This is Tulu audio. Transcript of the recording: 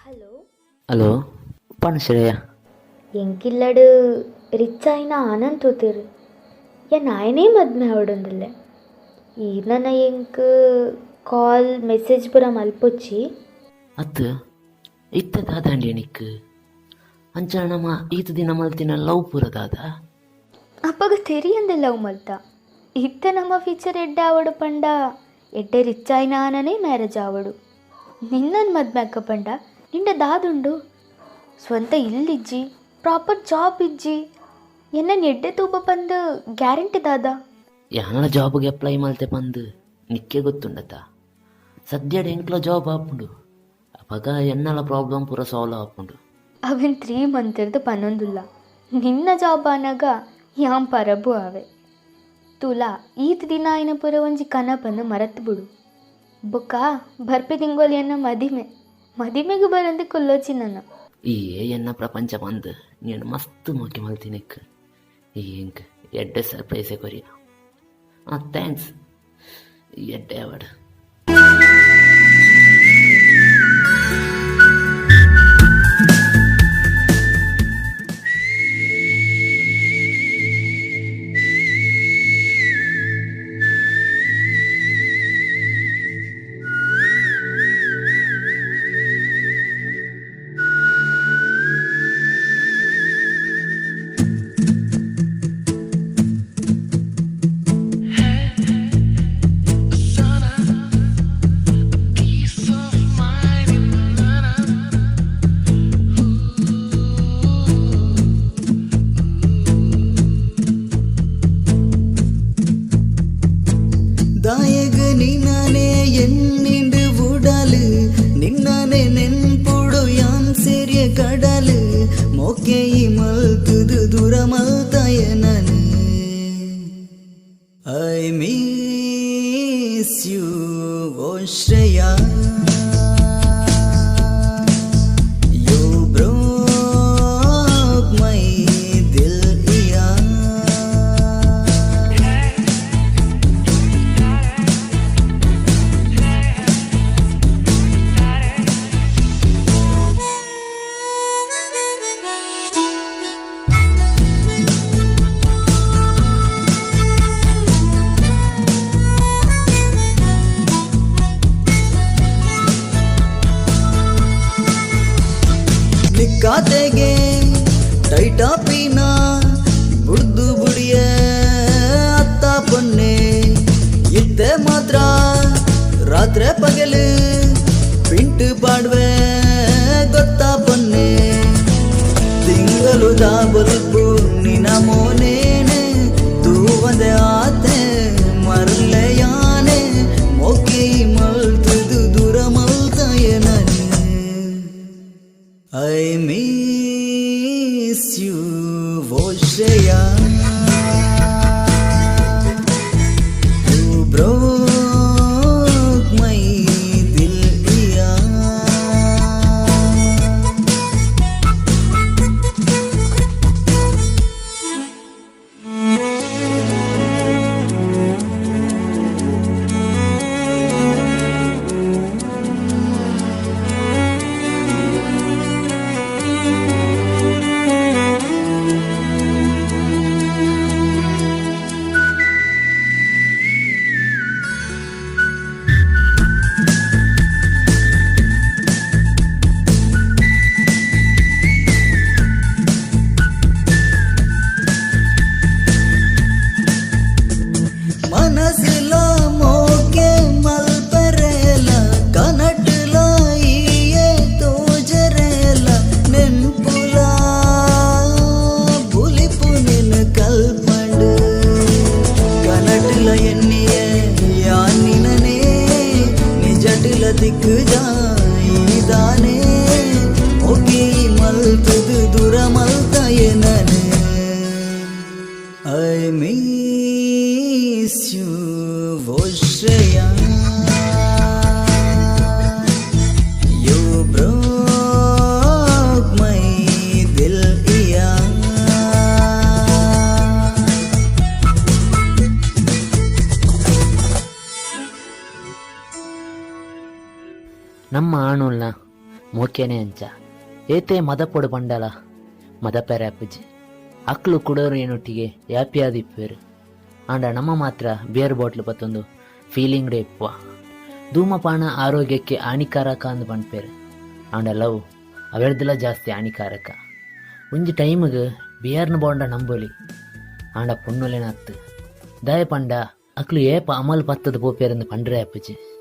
ಹಲೋ. ಹಲೋ, ಪಣ್ ಶ್ರೇಯ. ಎಂಕಿಲ್ಲಡ್ ರಿಚ್ ಆಯಿನ ಆನಂದ್ ತೂತೆರ್, ಯಾನ್ ಆಯನೇ ಮದ್ಮೆ ಆವೊಡೊಂದುಲ್ಲೆ. ಈರ್ ನನ ಎಂಕ್ ಕಾಲ್ ಮೆಸೇಜ್ ಪೂರ ಮಲ್ಪೊಚ್ಚಿ. ಅತ್ತ್, ಇತ್ತೆ ದಾದಾಂಡಿ ನಿಕ್ಕ್? ಅಂಚ ನಮ ಈತ್ ದಿನ ಮಲ್ತಿನ ಲವ್ ಪೂರ ದಾದ? ಅಪಗ ತೆರಿಯಂದೆ ಲವ್ ಮಲ್ತ. ಇತ್ತೆ ನಮ್ಮ ಫ್ಯೂಚರ್ ಎಡ್ಡೆ ಆವೊಡು ಪಂಡ ಎಡ್ಡೆ ರಿಚ್ ಆಯಿನ ಆನನೇ ಮ್ಯಾರೇಜ್ ಆವೊಡು. ನಿನ್ನನ್ ಮದ್ಮೆ ಆಕ ಪಂಡ ನಿಂಡ ದಾದುಂಡು? ಸ್ವಂತ ಇಲ್ಲಿಜ್ಜಿ, ಪ್ರಾಪರ್ ಜಾಬ್ ಇಜ್ಜಿ. ಎನ್ನನ್ ಎಡ್ಡೆ ತೂಪ ಪಂದ್ ಗ್ಯಾರಂಟಿ ದಾದ? ಯಾನ್ಲ ಜಾಬ್ಗೆ ಅಪ್ಲೈ ಮಲ್ತೆ ಪಂದ್ ನಿಕ್ಕೆ ಗೊತ್ತುಂಡತ. ಸದ್ಯಡ್ ಎಂಕ್ಲ ಜಾಬ್ ಆಪುಂಡು, ಅಪಗ ಎನ್ನಲ ಪ್ರಾಬ್ಲಮ್ ಪೂರ ಸಾಲ್ವ್ ಆಪುಂಡು. ಅವೆನ್ 3 ಮಂತಿರ್ದ್ ಪನೊಂದುಲ್ಲ. ನಿನ್ನ ಜಾಬ್ ಆನಗ ಯಾನ್ ಪರಬು ಆವೆ. ತೂಲಾ, ಈತ್ ದಿನ ಆಯಿನ ಪೂರ ಒಂಜಿ ಕನ ಪಂದ್ ಮರತ್ ಬುಡು. ಬೊಕ್ಕ ಬರ್ಪಿ ತಿಂಗೊಲು ಎನ್ನ ಮದಿಮೆ, ಮದಿಮೆಗ್ ಬರಂದೆ ಕುಲ್ಲೊಚಿ ನನ. ಈ ಎನ್ನ ಪ್ರಪಂಚ ಪಂದ್ ನೀನು ಮಸ್ತ್ ಮೋಕೆ ಮಲ್ತಿನೆಕ್ ಈ ಎಂಕ್ ಎಡ್ಡೆ ಸರ್ಪ್ರೈಸೇ ಕೊರಿಯ. ಹಾಂ, thanks, ಎಡ್ಡೆ ಆವಡ್. ದಾಯಗ ನಿನ್ನನೆ ಎನ್ನಿಂಡು ಉಡಲು, ನಿನ್ನನೆ ನೆನ್ಪುಡು ಯಾನ್ ಸೇರಿಯ ಕಡಲು, ಮೋಕೆ ಮಲ್ತುದು ದೂರ ಮಲ್ತಯನನು. I miss you, oh Shreya. You broke my dil yeah. ನಿಕ್ಕಾತೆಗೆ ಟೈಟಾಪಿನ ಬುಡ್ದು ಬುಡಿಯ ಅತ್ತ ಪೊನ್ನೆ, ಇತ್ತೆ ಮಾತ್ರ ರಾತ್ರೆ ಪಗಲು ಪಿಂಟು ಪಾಡ್ವೆ ಗೊತ್ತಾ ಪೊನ್ನೆ. ತಿಂಗಳು ಬಲ್ಪು ನಿನ ಮೋನೇನೆ, ತೂವಂದೆ ಆತೆ ಮರ್ಲೆ ಯಾನೆ, ಮೋಕೆ ಮಲ್ತುದು ದೂರ ಮಲ್ತಯನನೆ. I miss you, oh Shreya. You broke my dil yeah. ಮನಸ್ಸುಲ ಮೋಕೆ ಮಲ್ಪರೆಲ, ಕನಟುಲ ಈಯೆ ತೋಜರೆಲ, ನೆನ್ಪುಲ ಬುಲಿಪು ನಿನ್ನ ಕಲ್ಪಂಡು, ಕನಟುಲ ಎನ್ನಿಯ ಯಾನಿನನೇ, ನಿಜಟುಲ ದಿಕ್ಕು ಜಾಯಿದಾನೆ, ಮೋಕೆ ಮಲ್ತುದು ದೂರ ಮಲ್ತಯನನೆ. I miss you, oh Shreya. You broke my dil yeah. ನಮ್ಮ ಆಣುಲ್ಲ ಮೋಕೆನೆ ಅಂಚ. ಏತೆ ಮದಪೊಡು ಪಂಡಲ ಮದಪೆರೆ ಆಪುಜಿ. ಅಕ್ಲು ಕುಡೊರಿಯನೊಟ್ಟಿಗೆ ಹ್ಯಾಪಿಯಾದ್ ಇಪ್ಪುವೆರ್. ಆಂಡ ನಮ ಮಾತ್ರ ಬಿಯರ್ ಬಾಟ್ಲ್ ಪತ್ತೊಂದು ಫೀಲಿಂಗ್ಡೇ ಇಪ್ಪುವ. ಧೂಮಪಾನ ಆರೋಗ್ಯಕ್ಕೆ ಹಾನಿಕಾರಕ ಅಂದ್ ಪನ್ಪೆರ್. ಆಂಡ ಲವ್ ಅವೆರ್ದಲ ಜಾಸ್ತಿ ಹಾನಿಕಾರಕ. ಒಂಜಿ ಟೈಮ್ಗ್ ಬಿಯರ್ನ್ ಬೋಂಡ ನಂಬೊಲಿ. ಆಂಡ ಪೊಣ್ಣುಲೆನ ಅತ್ತ್. ದಾಯೆ ಪಂಡ ಅಕ್ಲು ಏಪ ಅಮಲ್ ಪತ್ತದ್ ಪೋಪೆರಂದ್ ಪಂಡ್ರೆ ಆಪುಜಿ.